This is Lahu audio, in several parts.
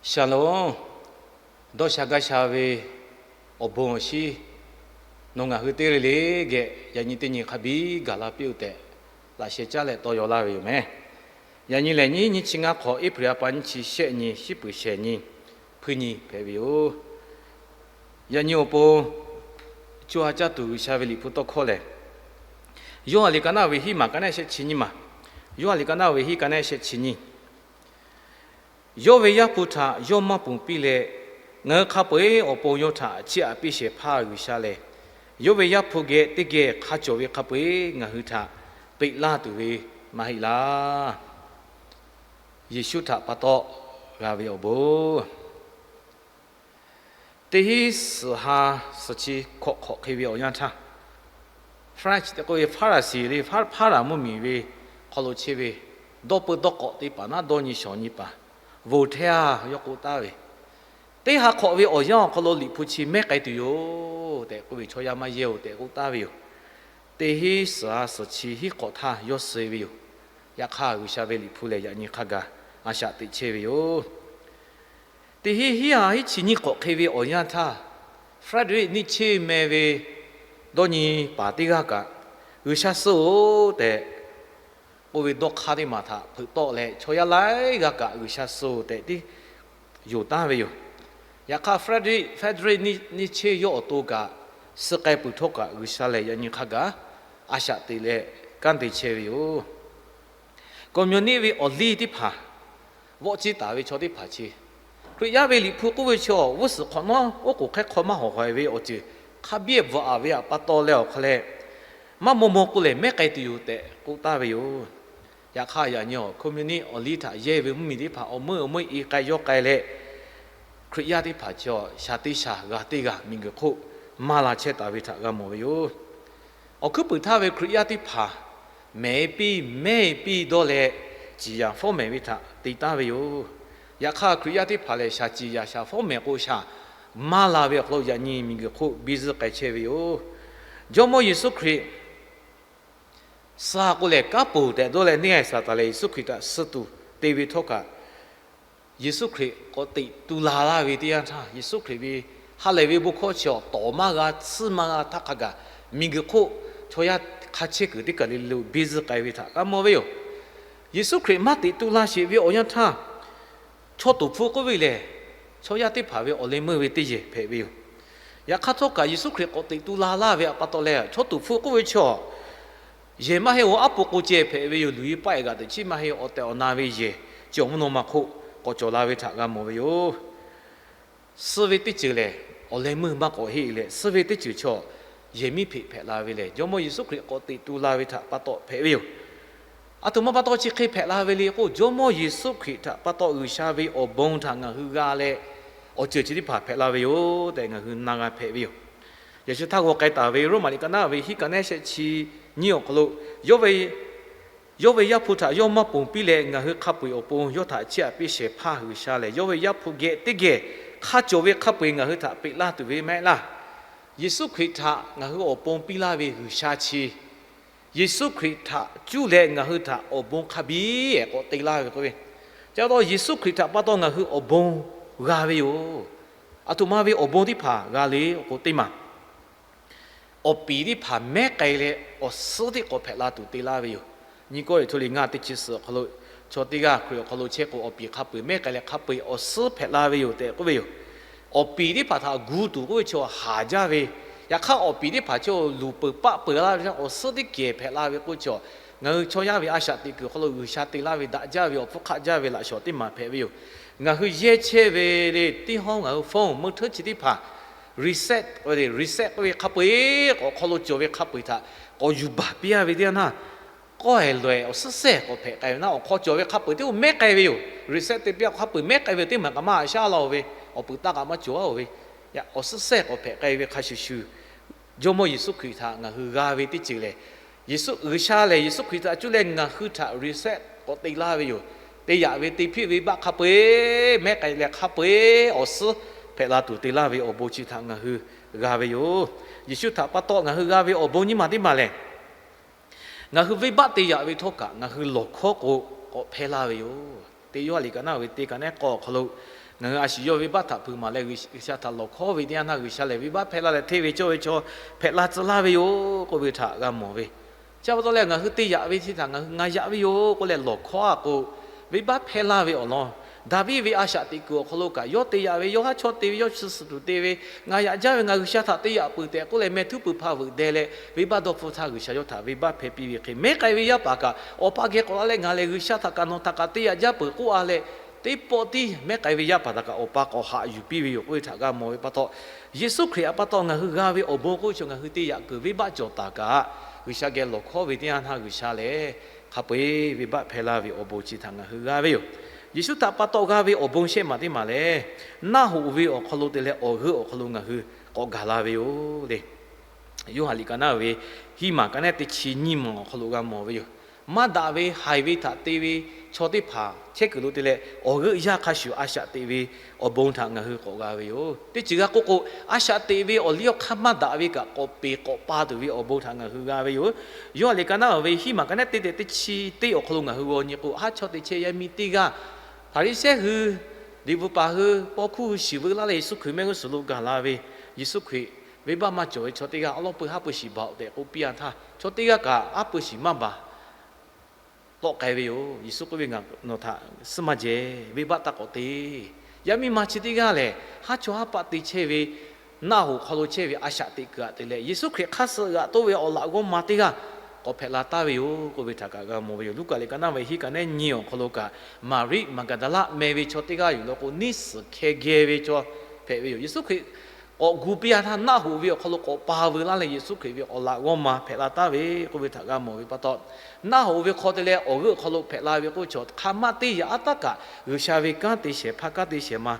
Shalom. Dawˇ sha gaˇ sha ve awˬ bon awˬ shinˉ nawˬ ngaˬ hui teˇ g'aˇ le le geh yaꞈ nyi teˇ nyi hk'a biˇ gaˬ la piˇ-oˆ tehꞈ, laꞈ sheh caˉ leh tawˇ yaw laˇ ve yoˬ meh. Yaꞈ nyi lehˬ, nyiˇ nyiˇ chi ngaˇ hk'awꞈ, April ha pa nyiˇ chi shehˆ nyi, shiˉ puˍ shehˍ nyi, hpuiˇ nyi hpehꞈ ve yoˬ. Yaꞈ nyi awˬ pon co ha caˇ tuˬ G'uiˬsha ve Liꞈ hpu tawˇ hkawˇ lehˬ, Yoˇhanˬ liꞈ ka naˆ ve hiˉ maˬ ka naˆ shehˆ chi nyiˇ maˬ. Yoˇhanˬ liꞈ ka naˆ ve hiˉ ka naˆ shehˆ chi nyiˇ. Yawˇ ve Yaˇ hpu htaꞈ yawˇ maˇ ponˬ piˇ leh, ngaˬ hui hk'a peu-eˬ awˬ pon yawˇ htaꞈ chiˇ aꞈ piˇ shehˍ hpaˇ G'uiˬsha lehˬ, yawˇ ve Yaˇ hpu geh teˇ geh hk'a cawˬ ve hk'a peu-eˬ ngaˬ hui htaꞈ peꞈ laˇ tuˬ ve maˇ heˆ laˇ. Yeˍsuˆ htaꞈ pa taw g'a ve awˬ bon. Teˇ hinˉ suhˍ ha suhˍ chi hkawꞈ hk'awꞈ hk'e ve awˬ yanˇ htaˇ, French tehꞈ k'oˆ ve Hpaˍraˍsiˍ le, Hpaˍraˍ mvuhˇmiˬ ve hk'aw lo chehˇ ve dawˇ peuˇ dawˇ k'awꞈ teˇ hpaˍ naˉ dawˇ nyi shawˍ nyi paˍ Voltaire yawˇ k'oˆ taˍ ve, teˇ ha hk'awꞈ ve awˬ yanˇ awˬ hk'aw lo Liꞈ hpu chi mehˉ k'ai tuˬ yoˬ tehꞈ k'oˆ ve, chaw yaˇ maˇ yehˇ-oˬ tehꞈ k'oˆ taˍ ve yoˬ. Teˇ hinˉ suhˍ ha suhˍ chi hiˉ hk'awꞈ htaˇ yawˇ suh ve yoˬ. Yaꞈ hk'aˇ, G'uiˬsha ve Liꞈ hpu lehˬ, yaꞈ nyi hk'a gaˬ a shaꞈ teꞈ chehˇ ve yoˬ. Teˇ hinˉ hiˉ ha hiˉ chi nyiˇ hk'awꞈ hk'e ve awˬ yanˇ htaˇ, Frederick Nietzsche meh ve dawˇ nyi paˍ teˇ g'aˇ kaꞈ, G'uiˬsha suh-oˬ tehꞈ k'oˆ ve dawˇ hk'aˇ teˇ maˬ htaꞈ hpeuꞈ tawˆ leh, chaw yaˇ laiˉ g'aˇ kaꞈ G'uiˬsha suh-oˬ tehꞈ tiˉ yonˍ taˍ ve yoˬ. Yaꞈ hk'aˇ, Frederick, Frederick Nietzsche yawˇ awˬ to kaꞈ suh k'ai peuˬ htawˇ kaꞈ, G'uiˬsha lehˬ yaꞈ nyi hk'a gaˬ a shaꞈ teꞈ leh kanˉ te chehˇ ve yoˬ. Communist ve awˬ liˇ teˇ hpaˍ, vawˆ ciˇ taˍ ve chaw teˇ hpaˍ chi, Hkriꞈ yaˇ ve Liꞈ hpu k'oˆ ve chaw, g'uˇ suhˍ hk'awꞈ nawˉ oˉ k'oˍ hk'ehˉ hk'aw maˇ hawˍ haw ve awˬ ceuˬ hk'a biˇ bvuhꞈ aˍ ve pa taw leh awˬ hk'aw leh, maˇ maw maw k'o lehˬ mehˉ k'ai tuˬ yoˬ tehꞈ k'oˆ taˍ ve yoˬ. Yaꞈ hk'aˇ, yaꞈ nyi awˬ communist awˬ liˇ htaꞈ yehˇ ve mvuhˇmiˬ teˇ hpaˍ awˬ meuˇ awˬ meuˇ e k'ai yawˇ k'ai leh, Hkriꞈ yaˇ teˇ hpaˍ chi shaˍ teˇ shaˍ g'a teˇ g'aˇ miˬguiˬ hk'oˆ maˇ la chehˇ taˍ ve htaꞈ g'a mawˬ ve yoˬ. Awˬ hkuiˉ puiˍ htaˇ ve Hkriꞈ yaˇ teˇ hpaˍ mehˍ e piˇ mehˉ e piˇ dawˇ leh, ciˍ yanˍ fawˉ mehˍ ve htaꞈ te taˍ ve yoˬ. Yaꞈ hk'aˇ, Hkriꞈ yaˇ teˇ hpaˍ lehˬ, shaˍ ciˍ yanˍ shaˍ fawˉ mehˍ k'o shaˍ maˇ la ve awˬ hk'aw lo yaꞈ nyi miˬguiˬ hk'oˆ biˇ zuhˆ k'ai chehˇ ve yoˬ. Jawˇmawˇ Yeˍsuˆ Hkriꞈ suh k'o lehˬ kanˉ ponˬ tehꞈ dawˇ leh neˇ g'aˇ Saˍtanˍ lehˬ Yeˍsuˆ Hkriꞈ htaꞈ suh tuˬ te ve htawˇ kaꞈ, Yeˍsuˆ Hkriꞈ k'awꞈ teꞈ tu la laˇ ve teˇ yanˇ htaˇ, Yeˍsuˆ Hkriꞈ ve ha lehˬ ve bon hkawˇ chi awˬ tawˍ maˇ g'a tsuhˇ maˇ g'a htaˇ hk'a gaˬ, miˬguiˬ hk'oˆ chaw yaˇ hk'a chehˇ kuiˬ teˇ kaˬ le le lo biˇ zuhˆ k'ai ve htaꞈ g'a mawˬ ve yoˬ. Yeˍsuˆ Hkriꞈ maˇ teꞈ tu la sheˍ ve awˬ yanˇ htaˇ, chaw toˍ hpfuh k'oˆ ve lehˬ, chaw yaˇ teˇ hpaˍ ve awˬ leh meuˇ ve teˇ yehˬ hpehꞈ ve yoˬ. Yaꞈ hk'aˇ htawˇ kaꞈ, Yeˍsuˆ Hkriꞈ k'awꞈ teꞈ tu la laˇ ve pa taw leh, chaw toˍ hpfuh k'oˆ ve chaw yehˬ maˇ heˆ, awˬ aˉ po k'o ceh hpehꞈ ve yoˬ. Luˬ e paˆ e g'aꞈ teꞈ chiˉ maˇ heˆ, awˬ tehˬ awˬ na ve yehˬ chi awˬ mvuhˇ naw ma hk'oˆ k'awꞈ cawˬ la ve htaꞈ g'a mawˬ ve yoˬ. Suh ve teˇ ceuˬ lehˬ, awˬ leh meuˇ maˇ k'awꞈ heˆ leh, suh ve teˇ ceuˬ chaw yehˬ miˉ hpeꞈ hpehꞈ la ve lehˬ, Jawˇmawˇ Yeˍsuˆ Hkriꞈ k'awꞈ teꞈ tu la ve htaꞈ pa taw hpehꞈ ve yoˬ. Aˬ htoꞈ ma pa taw chi hk'e hpehꞈ la ve le k'o, Jawˇmawˇ Yeˍsuˆ Hkriꞈ htaꞈ pa taw G'uiˬsha ve awˬ bon htaꞈ ngaˬ hui g'a leh, awˬ ceuˬ chi teˇ hpaˍ hpehꞈ la ve yoˬ tehꞈ ngaˬ hui na g'a hpehꞈ ve yoˬ. Yaꞈ shu htaˇ g'aw k'ai taˍ ve Roˉmaꞈ liꞈ ka naˆ ve hiˉ ka naˆ shehˆ chi nyiˇ awˬ hk'aw lo, yawˇ ve Yawˇ ve Yaˇ hpu htaꞈ yawˇ maˇ ponˬ piˇ leh, ngaˬ hui hk'a peu-eˬ awˬ pon yawˇ htaꞈ chiˇ aꞈ piˇ shehˍ hpaˇ G'uiˬsha lehˬ, yawˇ ve Yaˇ hpu geh teˇ geh hk'a cawˬ ve hk'a peu-eˬ ngaˬ hui htaꞈ peꞈ laˇ tuˬ ve maˇ heˆ laˇ. Yeˍsuˆ Hkriꞈ htaꞈ ngaˬ hui awˬ pon piˇ laˇ ve G'uiˬsha chi, Yeˍsuˆ Hkriꞈ htaꞈ cuˇ leh ngaˬ hui htaꞈ awˬ bon hk'a biˇ ehˍ k'awꞈ te laˇ ve k'oˆ ve, ca taw Yeˍsuˆ Hkriꞈ htaꞈ pa taw ngaˬ hui awˬ bon g'a ve yoˬ. Aˬ htoꞈ ma ve awˬ bon teˇ hpaˍ g'a le k'o, teˇ maˬ awˬ piˍ teˇ hpaˍ mehˉ k'ai leh awˬ suhˉ tiˉ k'awꞈ hpehꞈ la tuˬ te laˇ ve yoˬ. Nyi kawˇ eˍ hto liꞈ ngaˇ teˇ chi suhˍ awˬ hk'aw lo, chaw teˇ g'aˇ Hkriꞈ awˬ hk'aw lo chehˇ k'o, awˬ piˍ hk'a peu-eˬ mehˉ k'ai leh hk'a peu-eˬ awˬ suhˉ hpehꞈ la ve yoˬ tehꞈ k'oˆ ve yoˬ. Awˬ piˍ teˇ hpaˍ htaꞈ gu tuˬ k'oˆ ve chaw haˍ jaˇ ve, yaꞈ hk'aˇ awˬ piˍ teˇ hpaˍ chaw luˬ peuˬ paˆ peuˬ laˇ ve awˬ suhˉ teˇ kehˬ hpehꞈ la ve k'oˆ ve chaw, ngaˬ hui chaw yaˇ ve a shaꞈ teꞈ kuiˬ awˬ hk'aw lo G'uiˬsha te laˇ ve daꞈ jaˇ ve awˬ hpfuhˇ hk'aˆ jaˇ ve laꞈ shawˍ teˇ maˬ hpehꞈ ve yoˬ. Ngaˬ hui yehˇ chehˇ ve le teˇ hawˉ ngaˬ hui phone meuˇ hteuˉ chi teˇ hpaˍ reset, reset k'oˆ ve hk'a peu-eˬ k'awꞈ hk'aw lo cawˬ ve hk'a peu-eˬ htaꞈ k'awꞈ yuˬ baˬ piˇ-a ve teˇ yanˇ htaˇ, k'awˇ ehˍ lawˬ ehˍ awˬ suhˉ sehˍ k'awꞈ hpehꞈ k'ai ve naˉ, awˬ hk'aw cawˬ ve hk'a peu-eˬ teˇ oˇ mehˉ k'ai ve yoˬ. Reset te piˇ-a hk'a peu-eˬ mehˉ k'ai ve teˇ maˬ kaꞈ maˇ a shaˉ laˇ-oˬ ve, awˬ peuˬ taˇ kaꞈ maˇ cawˬ-a-oˬ ve, awˬ suhˉ sehˍ k'awꞈ hpehꞈ k'ai ve hk'a shuˍ shuˍ, Jawˇmawˇ Yeˍsuˆ Hkriꞈ htaꞈ ngaˬ hui g'a ve teˇ ceuˬ lehˬ, Yeˍsuˆ G'uiˬsha lehˬ Yeˍsuˆ Hkriꞈ htaꞈ cuˇ leh ngaˬ hui htaꞈ reset k'awꞈ te laˇ ve yoˬ. Te yaꞈ ve te hpiˆ ve baˆ hk'a peu-eˬ mehˉ k'ai leh hk'a peu-eˬ awˬ suhˉ hpehꞈ la tuˬ te laˇ ve awˬ bon chi htaꞈ ngaˬ hui g'a ve yoˬ. Yeˍsuˆ htaꞈ pa taw ngaˬ hui g'a ve awˬ bon nyiˇ maˬ teˇ maˬ lehˬ, ngaˬ hui venˇbaˆ te yaꞈ ve htawˇ kaꞈ ngaˬ hui lawˬ hkawˉ k'o k'awꞈ hpehˇ laˇ ve yoˬ. Teˇ Yoˇhanˬ liꞈ ka naˆ ve teˇ ka naˆ k'awˇ awˬ hk'aw lo, Ngaˬ hui a shu yawˇ venˇbaˆ htaꞈ hpeuꞈ maˍ leh, G'uiˬsha htaꞈ lawˬ hkawˉ ve teˇ yanˇ htaˇ, G'uiˬsha lehˬ venˇbaˆ hpehˇ laˇ leh hteˇ ve cawˇ ve chaw hpehꞈ la tcuh laˇ ve yoˬ k'oˆ ve htaꞈ g'a mawˬ ve. Chi pa taw leh ngaˬ hui te yaꞈ ve chi htaꞈ ngaˬ hui ngaˬ yaꞈ ve yoˬ k'oˆ leh lawˬ hkawˉ a k'o, venˇbaˆ hpehˇ laˇ ve awˬ lawn, Daˍviˆ ve a shaꞈ teꞈ kuiˬ awˬ hk'aw lo kaꞈ, yawˇ te yaꞈ ve, yawˇ haˉ chawˇ te ve, yawˇ chi suhˍ tuˬ te ve, ngaˬ yaꞈ jaˇ ve, ngaˬ G'uiˬsha htaꞈ te yaꞈ peuˬ tehꞈ k'oˆ leh meh htuˉ pui hpa veuꞈ deh leh, venˇbaˆ dawˇ hpfuhˇ htaˇ G'uiˬsha yawˇ htaꞈ venˇbaˆ hpehˇ piˇ ve hk'e, mehˉ k'ai ve yaˇ paˍ kaꞈ awˬ pa geh k'awꞈ la leh, ngaˬ lehˬ G'uiˬsha htaꞈ kaꞈ nawˬ htaꞈ kaꞈ te yaꞈ jaˇ peuˬ k'oˆ a leh, teˇ pawˆ tiˉ mehˉ k'ai ve yaˇ paˍ htaꞈ kaꞈ awˬ pa k'awꞈ haꞈ yuˬ piˇ ve yoˬ k'oˆ ve htaꞈ g'a mawˬ ve pa taw, Yeˍsuˆ Hkriꞈ a pa taw ngaˬ hui g'a ve awˬ bon k'oˆ ve chaw, ngaˬ hui te yaꞈ kuiˬ venˇbaˆ cawˬ taˍ kaꞈ, G'uiˬsha geh lawˬ hkawˉ ve teˇ yanˇ htaˇ G'uiˬsha lehˬ hk'a peu-eˬ venˇbaˆ hpehˇ laˇ ve awˬ bon chi htaꞈ ngaˬ hui g'a ve yoˬ. Yeˍsuˆ htaꞈ pa taw g'a ve awˬ bon shehˆ maˬ teˇ maˬ lehˬ, naˆ hoꞈ ve awˬ hk'aw lo te leh awˬ g'euˆ awˬ hk'aw lo ngaˬ hui k'awꞈ gaˬ la ve yoˬ le. Yoˇhanˬ liꞈ ka naˉ ve hiˉ maˬ ka naˉ teˇ chi nyiˇ maˬ awˬ hk'aw lo g'a mawˬ ve yoˬ. Maˇ daꞈ ve haiˬ ve htaꞈ te ve chaw teˇ hpaˍ chehˇ kuiˬ lo te leh, awˬ g'euˆ yaˇ hk'a shuˍ a shaꞈ teꞈ ve awˬ bon htaꞈ ngaˬ hui k'awꞈ g'a ve yoˬ. Teˇ ceuˬ g'a k'oˆ k'o, a shaꞈ teꞈ ve awˬ liˇ awˬ hk'aˇ maˇ daꞈ ve kaꞈ k'awꞈ peˬ k'awꞈ pa tuˬ ve awˬ bon htaꞈ ngaˬ hui g'a ve yoˬ. Yoˇhanˬ liꞈ ka naˉ ve hiˉ maˬ ka naˉ teˇ tehꞈ teˇ chi teˇ awˬ hk'aw lo ngaˬ hui g'aw nyi k'o, haˉ chawˇ te chehˇ yaˇ miˇ teˇ g'aˇ Hpaˍriˍsehˇ hui, liꞈ bvuhꞈ paˍ hui, paw hkuˇ hui shiˍ veu laˇ leh Yeˍsuˆ Hkriꞈ mehˆ g'uˇ suhˍ lo gaˬ la ve, Yeˍsuˆ Hkriꞈ venˇbaˆ maˇ cawˬ ve chaw teˇ g'aˇ awˉ lawˉ peu haˉ peu shiˍ baˬ-oꞈ tehꞈ k'oˆ piˇ-a htaˇ, chaw teˇ g'aˇ kaꞈ aˉ peu shiˍ maˇ baˬ tawˆ k'ai ve yoˬ. Yeˍsuˆ k'oˆ ve, Ngaˬ nawˬ htaꞈ suhˉ maˇ jehˬ, venˇbaˆ taˇ k'awꞈ te. Yaˇ miˇ ma chi teˇ g'aˇ lehˬ, haˉ chawˇ haˉ paˆ te chehˇ ve, naˆ hoꞈ hk'aw lo chehˇ ve a shaꞈ teꞈ kuiˬ htaꞈ te leh, Yeˍsuˆ Hkriꞈ hk'aˇ suh g'aꞈ toˆ ve awˬ laꞈ g'awˇ ma teˇ g'aˇ k'awꞈ hpehꞈ la taˍ ve yoˬ k'oˆ ve htaꞈ kaꞈ g'a mawˬ ve yoˬ. Luˉkaꞈ liꞈ ka naˉ ve hiˉ ka naˉ nyi awˬ hk'aw lo kaꞈ, Maˍriˆ Maˍgaˍdaˍlaˆ meh ve chaw teˇ g'aˇ yuˬ law k'o, neˇ suhˍ hkeh geh ve chaw hpehꞈ ve yoˬ. Yeˍsuˆ Hkriꞈ k'awꞈ gu piˇ-a htaˇ, naˆ hoꞈ ve awˬ hk'aw lo k'awꞈ pa veu laˇ leh, Yeˍsuˆ Hkriꞈ ve awˬ laꞈ g'awˇ ma hpehꞈ la taˍ ve k'oˆ ve htaꞈ g'a mawˬ ve pa taw, naˆ hoꞈ ve hk'aw te leh awˬ g'euˆ hk'aw lo hpehꞈ la ve k'oˆ ve chaw hk'a maˇ teˇ yaꞈ aˉ taˉ kaꞈ, G'uiˬsha ve kanˉ te shehˍ hpaˇ kanˉ te shehˍ ma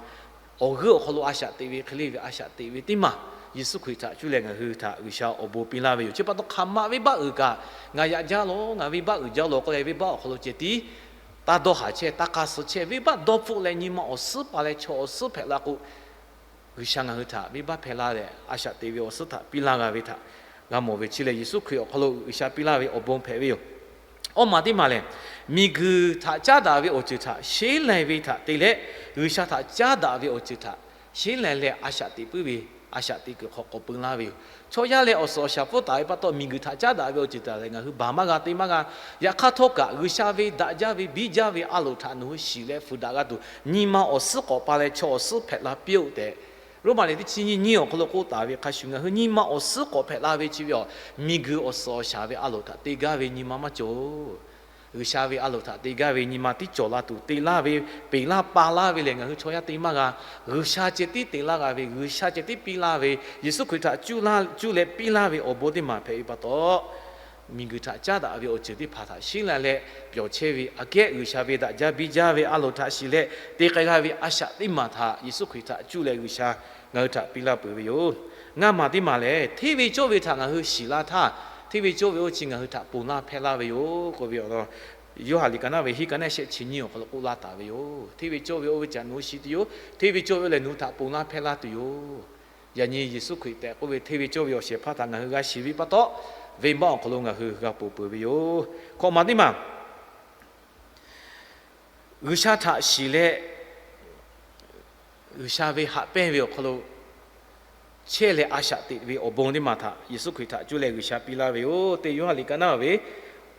awˬ g'euˆ awˬ hk'aw lo a shaꞈ teꞈ ve hk'e le ve a shaꞈ teꞈ ve teˇ maˬ Yeˍsuˆ Hkriꞈ htaꞈ cuˇ leh ngaˬ hui htaꞈ G'uiˬsha awˬ bon piˇ laˇ ve yoˬ. Chi pa taw hk'aˬ ma venˇbaˆ uiˍ kaꞈ, ngaˬ yaꞈ jaˇ lawˬ, ngaˬ venˇbaˆ uiˍ jaˇ lawˬ k'oˆ leh, venˇbaˆ awˬ hk'aw lo ceh tiˉ taˇ dawˇ haˍ chehˇ, taˇ k'a suh chehˇ, venˇbaˆ dawˇ hpfuhˆ leh nyi ma awˬ suhˉ pa leh chaw awˬ suhˉ hpehꞈ la k'o, G'uiˬsha ngaˬ hui htaꞈ venˇbaˆ hpehˇ laˇ leh a shaꞈ teꞈ ve awˬ suhˉ htaꞈ piˇ laˇ g'a ve htaꞈ g'a mawˬ ve. Chi lehˬ, Yeˍsuˆ Hkriꞈ awˬ hk'aw lo G'uiˬsha piˇ laˇ ve awˬ bon hpehꞈ ve yoˬ. Awˇ maˬ teˇ maˬ lehˬ, miˬguiˬ htaꞈ caˉ daꞈ ve awˬ ceuˬ htaꞈ sheˉ leh ve htaꞈ te leh, G'uiˬsha htaꞈ caˉ daꞈ ve awˬ ceuˬ htaꞈ sheˉ leh leh a shaꞈ teꞈ puiˉ ve, a shaꞈ teꞈ kuiˬ hk'aw k'awꞈ peu laˇ ve yoˬ. Chaw yaˇ leh awˬ suhˍ awˬ shaˍ pfuhˇ taˍ ve pa taw, miˬguiˬ htaꞈ caˉ daꞈ ve awˬ ceuˬ htaꞈ lehˬ ngaˬ hui baˬ maˇ g'a, te maˇ g'a. Yaꞈ hk'aˇ htawˇ kaꞈ, G'uiˬsha ve daꞈ jaˇ ve biˇ jaˇ ve a loˍ htaꞈ nawˬ hui shiˍ leh fuiˍ daꞈ g'a tuˬ, nyi ma awˬ suhˉ k'awꞈ pa leh chaw awˬ suhˉ hpehꞈ la piˇ-oˆ tehꞈ, Roˉmaꞈ liꞈ teˇ chi nyiˇ nyiˇ awˬ hk'aw lo k'oˆ taˍ ve hk'a shuˍ, ngaˬ hui nyi ma awˬ suhˉ k'awꞈ hpehꞈ la ve chi ve yoˬ. Miˬguiˬ awˬ suhˍ awˬ shaˍ ve a loˍ htaꞈ te gaˇ ve nyi ma maˇ cawˬ. G'uiˬsha ve a loˍ htaꞈ te gaˇ ve nyi ma tiˉ cawˬ la tuˬ te laˇ ve, peˬ laˇ pa laˇ ve lehˬ, ngaˬ hui chaw yaˇ te maˇ g'a. G'uiˬsha ceh tiˉ te laˇ g'a ve, G'uiˬsha ceh tiˉ piˇ laˇ ve, Yeˍsuˆ Hkriꞈ htaꞈ cuˇ laˇ, cuˇ leh piˇ laˇ ve awˬ bon teˇ maˬ hpehꞈ ve pa taw, miˬguiˬ htaꞈ caˉ daꞈ ve awˬ ceuˬ teˇ hpaˍ htaꞈ sheˉ leh leh pyawˬ chehˇ ve aꞈ kehˉ, G'uiˬsha ve daꞈ jaˇ biˇ jaˇ ve a loˍ htaꞈ shiˍ leh te k'ai g'a ve a shaꞈ teˇ maˬ htaꞈ Yeˍsuˆ Hkriꞈ htaꞈ cuˇ leh G'uiˬsha ngaˬ hui htaꞈ piˇ laˇ peuˬ ve yoˬ. Ngaˇ maˬ teˇ maˬ lehˬ, hteˇ ve cawˇ ve htaꞈ ngaˬ hui shiˍ laˇ htaˇ, hteˇ ve cawˇ ve oˇ chi ngaˬ hui htaꞈ ponˬ laˇ hpehˇ laˇ ve yoˬ k'oˆ ve awˬ lawn, Yoˇhanˬ liꞈ ka naˉ ve hiˉ ka naˉ shehˆ chi nyiˇ awˬ hk'aw lo k'oˆ laˇ taˍ ve yoˬ. Hteˇ ve cawˇ ve oˇ ve ca nawˬ hui shiˍ tuˬ yoˬ. Hteˇ ve cawˇ ve oˇ lehˬ nawˬ hui htaꞈ ponˬ laˇ hpehˇ laˇ tuˬ yoˬ. Yaꞈ nyi Yeˍsuˆ Hkriꞈ tehꞈ k'oˆ ve hteˇ ve cawˇ ve awˬ shehˍ hpaˇ htaꞈ ngaˬ hui g'a shiˍ ve pa taw, venˇbaˆ awˬ hk'aw lo ngaˬ hui g'a ponˬ peuˬ ve yoˬ. Hkawꞈ maˬ teˇ maˬ G'uiˬsha htaꞈ shiˍ leh, G'uiˬsha ve haꞈ pehnˇ ve awˬ hk'aw lo chehˇ leh a shaꞈ teꞈ ve awˬ bon teˇ maˬ htaꞈ Yeˍsuˆ Hkriꞈ htaꞈ cuˇ leh G'uiˬsha piˇ laˇ ve yoˬ. Teˇ Yoˇhanˬ liꞈ ka naˉ ve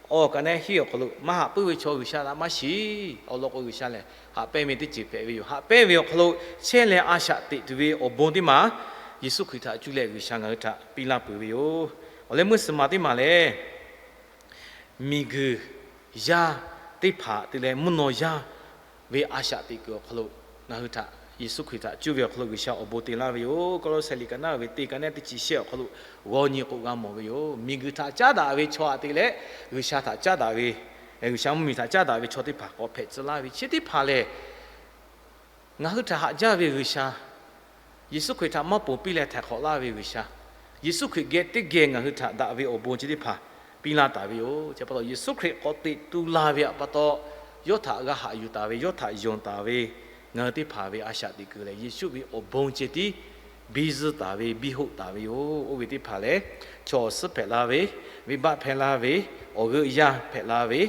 awˬ ka naˉ hiˉ awˬ hk'aw lo, maˇ haꞈ puiˉ ve chaw G'uiˬsha htaꞈ maˇ shiˍ. Awˬ lawn k'o, G'uiˬsha lehˬ haꞈ pehnˇ ve teˇ ceuˬ hpehꞈ ve yoˬ. Haꞈ pehnˇ ve awˬ hk'aw lo chehˇ leh a shaꞈ teꞈ tuˬ ve awˬ bon teˇ maˬ Yeˍsuˆ Hkriꞈ htaꞈ cuˇ leh G'uiˬsha ngaˬ hui htaꞈ piˇ laˇ peuˬ ve yoˬ. Awˬ leh meuˇ suhˍ maˬ teˇ maˬ lehˬ, miˬguiˬ yaˇ teˇ hpaˍ te leh mvuhˇ naw yaˇ ve a shaꞈ teꞈ kuiˬ awˬ hk'aw lo ngaˬ hui htaꞈ Yeˍsuˆ Hkriꞈ htaꞈ cuˇ ve awˬ hk'aw lo G'uiˬsha awˬ bon te laˇ ve yoˬ. Kawˇlawˇsehˍ liꞈ ka naˉ ve teˇ ka naˉ teˇ chi shehˆ awˬ hk'aw lo g'aw nyi k'o g'a mawˬ ve yoˬ. Miˬguiˬ htaꞈ caˉ daꞈ ve chaw htaꞈ te leh G'uiˬsha htaꞈ caˉ daꞈ ve, G'uiˬsha mvuhˇmiˬ htaꞈ caˉ daꞈ ve chaw teˇ hpaˍ k'awꞈ hpehꞈ tcuh laˇ ve chi teˇ hpaˍ lehˬ, ngaˬ hui htaꞈ haꞈ jaˇ ve G'uiˬsha, Yeˍsuˆ Hkriꞈ htaꞈ maˇ ponˬ piˇ leh htaiˍ hk'awꞈ laˇ ve G'uiˬsha, Yeˍsuˆ Hkriꞈ geh teˇ geh ngaˬ hui htaꞈ daꞈ ve awˬ bon chi teˇ hpaˍ piˇ laˇ taˍ ve yoˬ. Chi pa taw Yeˍsuˆ Hkriꞈ k'awꞈ teꞈ tu la ve pa taw, yawˇ htaꞈ g'a haꞈ yuˬ taˍ ve, yawˇ htaꞈ yonˍ taˍ ve ngaˬ hui teˇ hpaˍ ve a shaꞈ teꞈ kuiˬ lehˬ, Yeˍsuˆ ve awˬ bon ceh tiˉ biˇ zuhˇ taˍ ve, biˇ hoˆ taˍ ve yoˬ. Oˇ ve teˇ hpaˍ lehˬ, chaw awˬ suhˉ hpehꞈ la ve, venˇbaˆ hpehˇ laˇ ve, awˬ g'euˆ yaˇ hpehꞈ la ve,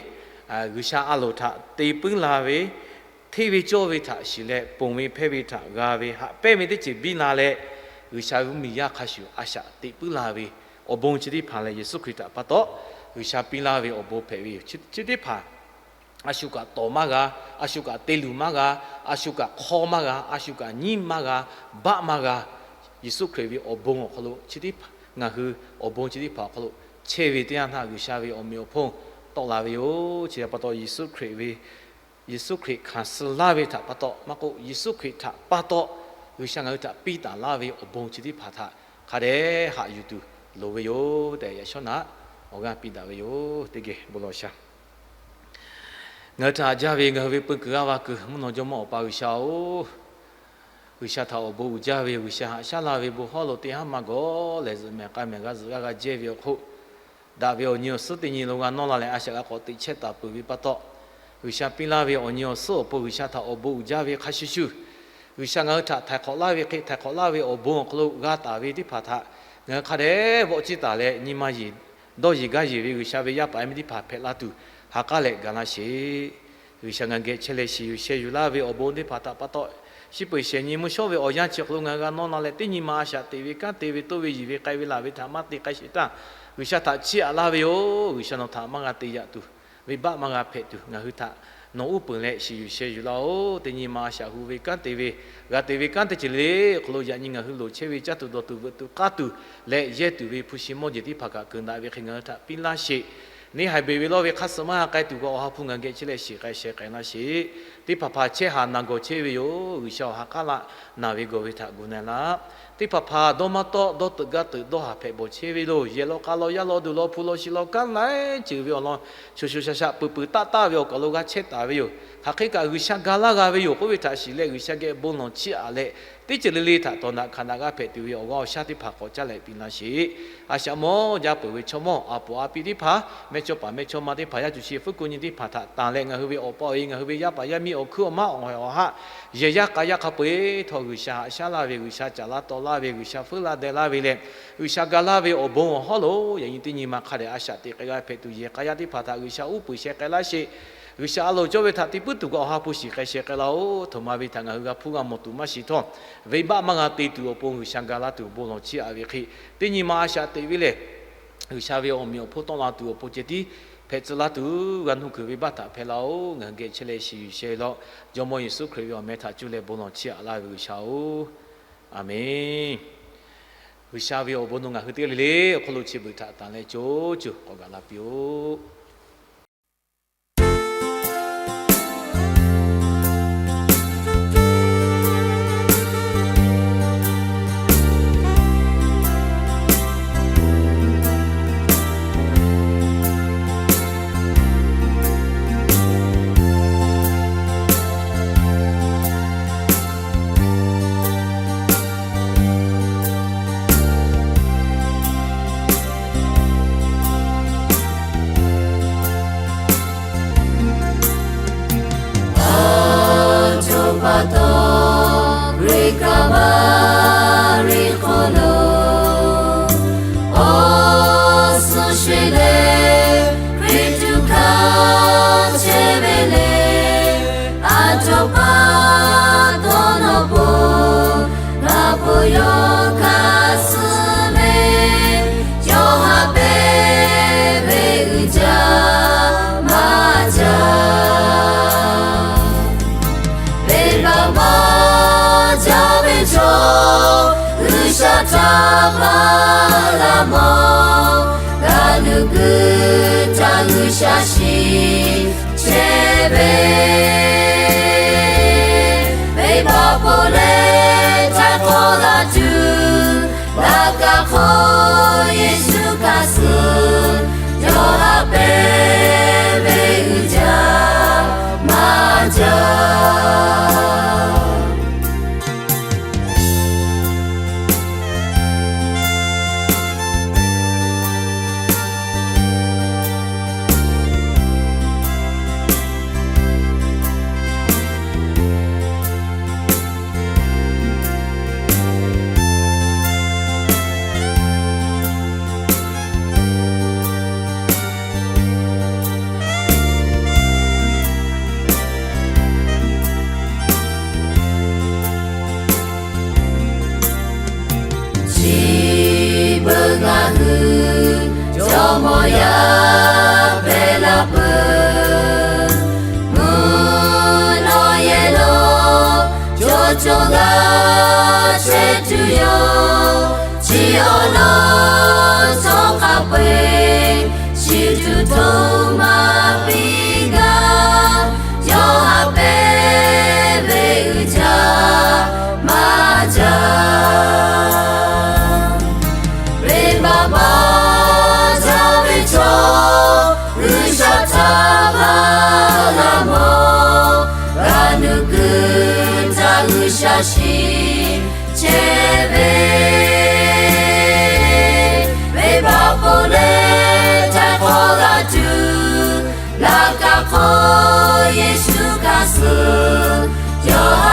G'uiˬsha a loˍ htaꞈ te puiˉ la ve, hteˇ ve cawˇ ve htaꞈ shiˍ leh, ponˬ ve hpehˇ ve htaꞈ g'a ve, haꞈ pehnˇ ve teˇ ceuˬ biˇ la leh, G'uiˬsha ve mvuhˇmiˬ yaˇ hk'a shuˍ a shaꞈ teꞈ puiˉ laˇ ve awˬ bon chi teˇ hpaˍ lehˬ, Yeˍsuˆ Hkriꞈ htaꞈ pa taw G'uiˬsha piˇ laˇ ve awˬ bon hpehꞈ ve yoˬ. Chi teˇ hpaˍ a shu kaꞈ tawˍ maˇ g'a, a shu kaꞈ te luˬ maˇ g'a, a shu kaꞈ hk'aw maˇ g'a, a shu kaꞈ nyiˉ maˇ g'a, baˆ maˇ g'a. Yeˍsuˆ Hkriꞈ ve awˬ bon awˬ hk'aw lo chi teˇ hpaˍ, ngaˬ hui awˬ bon chi teˇ hpaˍ awˬ hk'aw lo chehˇ ve teˇ yanˇ htaˇ, G'uiˬsha ve awˬ meꞈ awˬ hponˇ tawˆ la ve yoˬ. Chi htaꞈ pa taw Yeˍsuˆ Hkriꞈ ve, Yeˍsuˆ Hkriꞈ hkanˍ suh laˇ ve htaꞈ pa taw maˇ k'oˆ, Yeˍsuˆ Hkriꞈ htaꞈ pa taw G'uiˬsha ngaˬ hui htaꞈ piˇ taˍ laˇ ve awˬ bon chi teˇ hpaˍ htaꞈ hk'a dehꞈ haꞈ yuˬ tuˬ loˍ ve yoˬ tehꞈ, yaꞈ shawˉ naꞈ awˬ g'aˇ piˇ daꞈ ve yoˬ. Teˇ geh bon lawˬ sha. Ngaˬ hui htaꞈ haꞈ jaˇ ve ngaˬ hui ve peu kuiˬ g'aˇ va kuiˬ mvuhˇ naw jawˇmawˇ Awˬ pa G'uiˬsha-oˬ, G'uiˬsha htaꞈ awˬ bon uiˍ jaˇ ve, G'uiˬsha haꞈ shaˉ laˇ ve bon hawˉ lo teˇ haˉ maˇ gawˬ lehˬ, zuhꞈ mehˍ k'a mehˍ g'a zuhꞈ g'aˇ g'a jehˇ ve awˬ hk'oˆ, daꞈ ve awˬ nyi awˬ suhˉ teˇ nyi lo g'a nawˇ la leh, a shaꞈ g'a k'awꞈ teꞈ chehˇ taˍ peuˬ ve pa taw, G'uiˬsha piˇ laˇ ve awˬ nyi awˬ suhˉ awˬ pon G'uiˬsha htaꞈ awˬ bon uiˍ jaˇ ve hk'a shuˍ shuˍ, G'uiˬsha ngaˬ hui htaꞈ htaiˍ hk'awꞈ laˇ ve hk'e, htaiˍ hk'awꞈ laˇ ve awˬ bon awˬ hk'aw lo g'a taˍ ve teˇ hpaˍ htaꞈ ngaˬ hui hk'a dehꞈ vawˆ ciˇ taˍ leh, nyi ma yeˬ dawˇ yeˬ gaˇ yeˬ ve G'uiˬsha ve yaˇ paˍ yaˇ miˇ teˇ hpaˍ hpehꞈ la tuˬ, ha k'aˉ leh ga laˇ sheˍ. G'uiˬsha ngaˬ geh chehˇ leh shiˍ yuˬ sheh yuˬ laˇ ve awˬ bon teˇ hpaˍ htaꞈ pa taw, shiˉ peuˬ shehˍ nyi mvuhˇ shawˉ ve awˬ yanˇ chi hk'aw lo ngaˬ hui g'a nawˇ la leh, teˇ nyi ma a shaꞈ teꞈ ve kanˉ te ve toˇ ve yiˬ ve k'ai ve laˬ ve htaꞈ maˇ te k'ai sheˍ htaˇ, G'uiˬsha htaꞈ chiˇ aꞈ laˇ ve yoˬ. G'uiˬsha nawˬ htaꞈ maˇ g'a te yaꞈ tuˬ, venˇbaˆ maˇ g'a hpehꞈ tuˬ, ngaˬ hui htaꞈ nawˬ uˉ peunˍ leh shiˍ yuˬ sheh yuˬ laˇ-oˬ. Teˇ nyi ma a shaꞈ hu ve kanˉ te ve, g'a te ve kanˉ teˇ ceuˬ le le awˬ hk'aw lo yaꞈ nyi ngaˬ hui loˍ chehˇ ve caˇ tuˬ dawˬ tuˬ veuꞈ tuˬ k'aˉ tuˬ leh yehˇ tuˬ ve hpu shi mawˇ jeˬ teˇ hpaˍ kaꞈ keunˍ daꞈ ve hk'e ngaˬ hui htaꞈ piˇ laˇ sheˍ. Neˇ haiˬ beˬ ve lawˇ ve hk'aˇ suh maˇ g'a k'ai tuˬ kaꞈ, Awˬ ha hpu ngaˬ geh chehˇ leh shiˍ k'ai sheh k'ai laˇ sheˍ. Teˇ hpaˍ hpaˍ chehˇ haˍ naˬ gawˬ chehˇ ve yoˬ. G'uiˬsha Awˬ ha k'aˉ laˇ naˬ ve gawˬ ve htaꞈ gu na-e laˇ. Teˇ hpaˍ hpaˍ dawˇ maˇ tawˆ, dawˇ teuꞈ gaˇ teuꞈ dawˇ haˍ hpehꞈ bawˬ chehˇ ve yoˬ. Yehˬ law k'a law, yaˇ law duˬ law, hpu law shi law, kanˉ laiˉ ceuˬ ve awˬ lawn shoˍ shoˍ shaˍ shaˍ peuˬ peuˬ taˆ taˆ ve awˬ kaˬ lo g'a chehˇ taˍ ve yoˬ. Hk'aˬ hk'e kaꞈ G'uiˬsha ga laˇ g'a ve yoˬ k'oˆ ve htaꞈ shiˍ leh, G'uiˬsha geh bon lawˬ chiˇ aꞈ leh, teˇ ceuˬ le le htaꞈ tawˍ daꞈ hkanˍ daꞈ g'a hpehꞈ tuˬ ve awˬ g'aˇ awˬ shaˉ teˇ hpaˍ k'awꞈ caˇ leh piˇ laˇ sheˍ. A shaꞈ mawˇ jaˇ peuˬ ve chaw mawˇ a poˍ a piˇ teˇ hpaˍ, mehˇchawˇpaˍ mehˇchawˇma teˇ hpaˍ, yaˇ cuˬ chi fuˉ ko nyi teˇ hpaˍ htaꞈ tanˬ leh, ngaˬ hui ve awˬ pa awˬ e, ngaˬ hui ve yaˇ paˍ yaˇ miˇ awˬ hkuiˉ awˬ maˉ awˬ haiˬ awˬ haˆ, yehˬ yaˇ k'a yaˇ hk'a peu-eˬ htawˇ G'uiˬsha haꞈ shaˉ laˇ ve, G'uiˬsha caˍ laˇ taw laˇ ve, G'uiˬsha feuˉ laˇ deh laˇ ve leh, G'uiˬsha ga laˇ ve awˬ bon awˬ hawˉ lo yaꞈ nyi teˇ nyi ma hk'a dehꞈ a shaꞈ teꞈ k'ai g'a hpehꞈ tuˬ, yehˬ k'a yaˇ teˇ hpaˍ htaꞈ G'uiˬsha uˉ peunˍ sheh k'ai laˇ sheˍ. G'uiˬsha a loˍ cawˇ ve htaꞈ te puiˉ tuˬ kaꞈ Awˬ ha hpu shiˍ k'ai sheh k'ai laˇ-oˬ. Htoꞈ ma ve htaꞈ ngaˬ hui g'a hpuˇ g'a mawˬ tuˬ maˇ shiˍ htawˇ, venˇbaˆ maˇ g'a te tuˬ awˬ pon G'uiˬsha ga laˇ tuˬ bon lawˬ chiˇ aꞈ ve hk'e, teˇ nyi ma a shaꞈ teꞈ ve lehˬ, G'uiˬsha ve awˬ meꞈ awˬ hponˇ tawˆ la tuˬ awˬ pon ceh tiˉ hpehꞈ tcuh laˇ tuˬ, g'a nuˇ kuiˬ venˇbaˆ htaꞈ hpehˇ laˇ-oˬ. Ngaˬ hui geh chehˇ leh shiˍ yuˬ sheh laˇ-oˬ. Jawˇmawˇ Yeˍsuˆ Hkriꞈ ve awˬ meh htaꞈ cuˇ leh bon lawˬ chiˇ aꞈ laˇ ve G'uiˬsha-oˬ, Aˍmenˇ. G'uiˬsha ve awˬ bon nawˬ ngaˬ hui teˇ g'aˇ le le awˬ hk'aw lo chi beuꞈ htaꞈ tanˬ leh co cuˬ k'awꞈ gaˬ la piˇ-oˆ. Aˬ htoꞈ pa taw Hkriꞈ Kaˍvaˍriˆ hk'aw lo awˬ suhˍ sheˍ leh Hkriꞈ tuˬ hkanˍ chehˇ ve le. Aˬ htoꞈ pa taw nawˬ bon laꞈ hpu yawˇ hkanˍ suh ve, yawˇ haꞈ pehnˇ ve uiˍ jaˇ maˇ jaˇ. Venˇbaˆ maˇ jaˇ ve chaw, G'uiˬsha htaꞈ maˇ laˇ mawˬ. G'a nuˇ kuiˬ htaꞈ G'uiˬsha shiˍ chehˇ ve, venˇbaˆ ponˬ leh htaiˍ hk'awꞈ la tuˬ, laꞈ ka hk'oˆ Yeˍsuˆ hkanˍ suh, yawˇ haꞈ pehnˇ ve uiˍ jaˇ maˇ jaˇ. yaˇ hpehꞈ la peuˬ. Mvuhˇ naw yehˬ lo co co g'a chehˇ tuˬ yoˬ. Chi awˬ lawn htawˇ hk'a peu-eˬ shiˍ tuˬ hto maˇ piˇ gaˇ. Yawˇ haꞈ pehˇ ve uiˍ jaˇ maˇ jaˇ. Venˇbaˆ baˆ jaˇ ve chaw, G'uiˬsha htaꞈ maˇ g'a mawˬ. G'aˇ nuˇ kuiˬ htaꞈ G'uiˬsha shiˍ chehˇ ve, venˇbaˆ ponˬ leh htaiˍ hk'awꞈ g'a tuˬ, laꞈ ka hk'aw Yeˍsuˆ hkanˍ suh, yawˇ